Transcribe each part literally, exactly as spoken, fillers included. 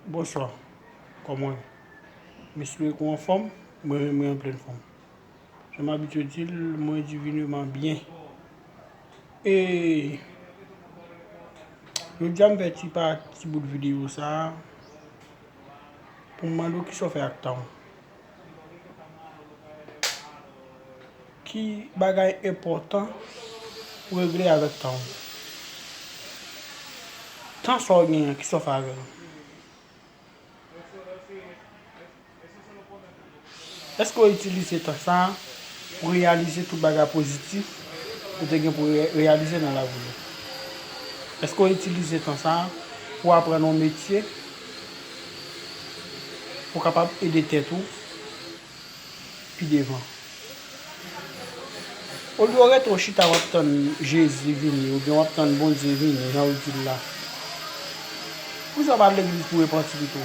Bonswa. Kòman w ye? M espere ke w anfòm. Mwen menm, mwen an plenn fòm. Jan m abitye di l, mwen divineman byen. E jodi a, m fè ti pa, ti bout videyo sa a pou m mande w kisa w fè ak tan w. Ki bagay enpòtan ou regle avèk tan w? Tan sa w genyen an, kisa w fè avè l? Èske w itilize tan sa a pou w reyalize tout bagay pozitif ou te gen pou w re-, reyalize nan lavi w? Èske w itilize tan sa a pou w aprann yon metye pou w kapab ede tèt ou pi devan? Olye w rete w chita w ap tann Jezi vini, oubyen w ap tann Bondye vini, jan w di l la, poukisa w pa al legliz pou w repanti pito?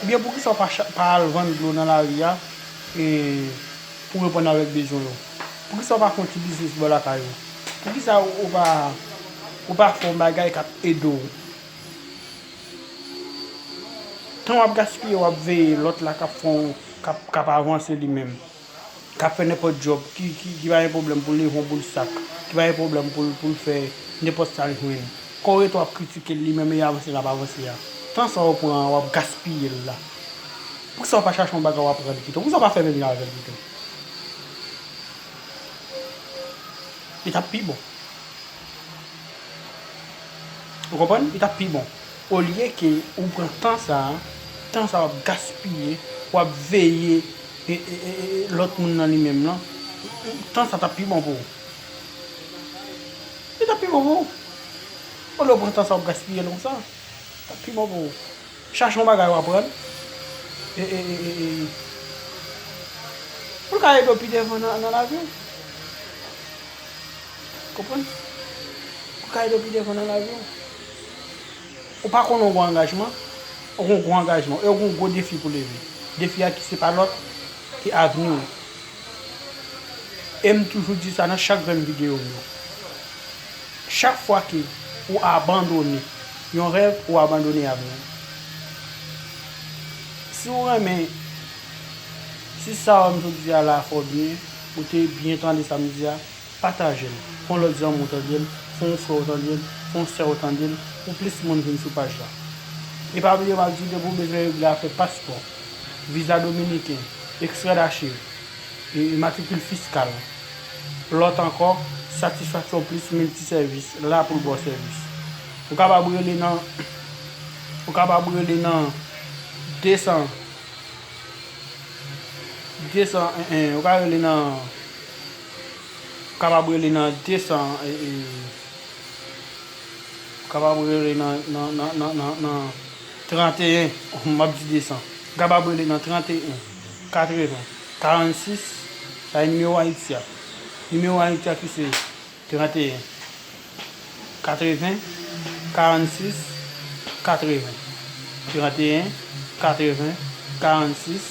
Oubyen poukisa w pa cha-, pa al vann dlo nan lari a, e, pou w reponn avèk bezwen yo? Poukisa w pa fè yon ti biznis bò lakay ou? Poukisa w pa, ou pa fè yon bagay k ap ede w? Tan w ap gaspiye, w ap veye lòt la k ap fè yon, k ap, k ap avanse li menm, k ap fè nenpòt djòb, ki, ki, ki pa gen pwoblèm pou l leve yon boul sak, ki pa gen pwoblèm pou l, pou l fè nenpòt sa l jwenn. Kò w rete w ap kritike l, li menm e avanse l ap avanse a. Tan sa w pran an, w ap gaspiye l la. Poukisa w pa chache yon bagay w aprann pito? Poukisa w pa fè menm jan avè l pito? Li t ap pi bon. Ou konprann? Li t ap pi bon. Olye ke ou pran tan sa a, tan sa a w ap gaspiye, w ap veye, e, e, e, e, lòt moun nan li menm lan, tan sa t ap pi bon pou ou. Li t ap pi bon pou ou. Olye w pran tan sa a w ap gaspiye l konsa, t ap pi bon pou ou. Chache yon bagay w aprann. E, e, e, e, e. Pou l ka ede w pi devan nan, nan lavi w. Konprann? Pou l ka ede w pi devan nan lavi w. Ou pa konnen w gon angajman, ou gon gwo angajman, e w gon gwo defi pou leve. Defi a ki se pa lòt ke avni w. E m toujou di sa nan chak grenn videyo m yo. Chak fwa ke ou abandone yon rèv, ou abandone avni w. Si w renmen, si sa w m sot di a la fè w byen, ou te byen tande sa m di a, pataje l. Fè yon lòt zanmi w tande l, fè yon frè w tande l, fè yon sè w tande l, pou plis moun vin sou paj la. E pa bliye m ap di w, depi w bezwen regle afè paspò, viza dominiken, ekstrè dachiv, e matrikil fiskal, lòt ankò, Satisfaction Plus Multiservice la pou l ba w sèvis. Ou kapab rele nan, ou kapab rele nan de san, de san, en, en, ou ka rele nan, ou kapab rele nan de san, e, e, ou kapab rele nan, nan, nan, nan, nan, nan trannteyen, m ap di de san. Ou kapab rele nan trannteyen, katreven, karannsis, sa e nimewo Ayiti a. Nimewo Ayiti a ki se trannteyen, katreven, karannsis, katreven. Trannteyen, katreven, karannsis,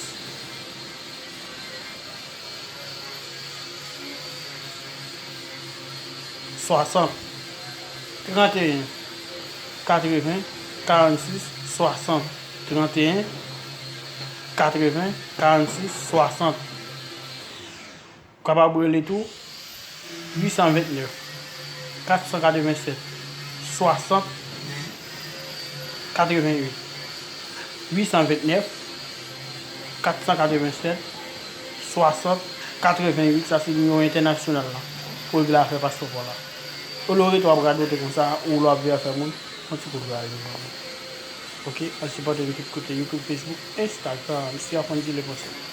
swasant. Trannteyen, katreven, karannsis, swasant. Trannteyen, katreven, karannsis, swasant. Ou kapab rele tou uit san vennèf, kat san katrevensèt, swasant, katrevenwit. Uit san vennèf, kat san katrevensèt, swasant, katrevenwit, sa se nimewo entènasyonal la, pou regle afè paspò la. Olye w rete w ap radote konsa, ou lè w ap veye afè moun, fè yon ti kout veye avè moun. Oke, al sipòte m tout kote, YouTube, Facebook, Instagram, si w ap ann di le konsa.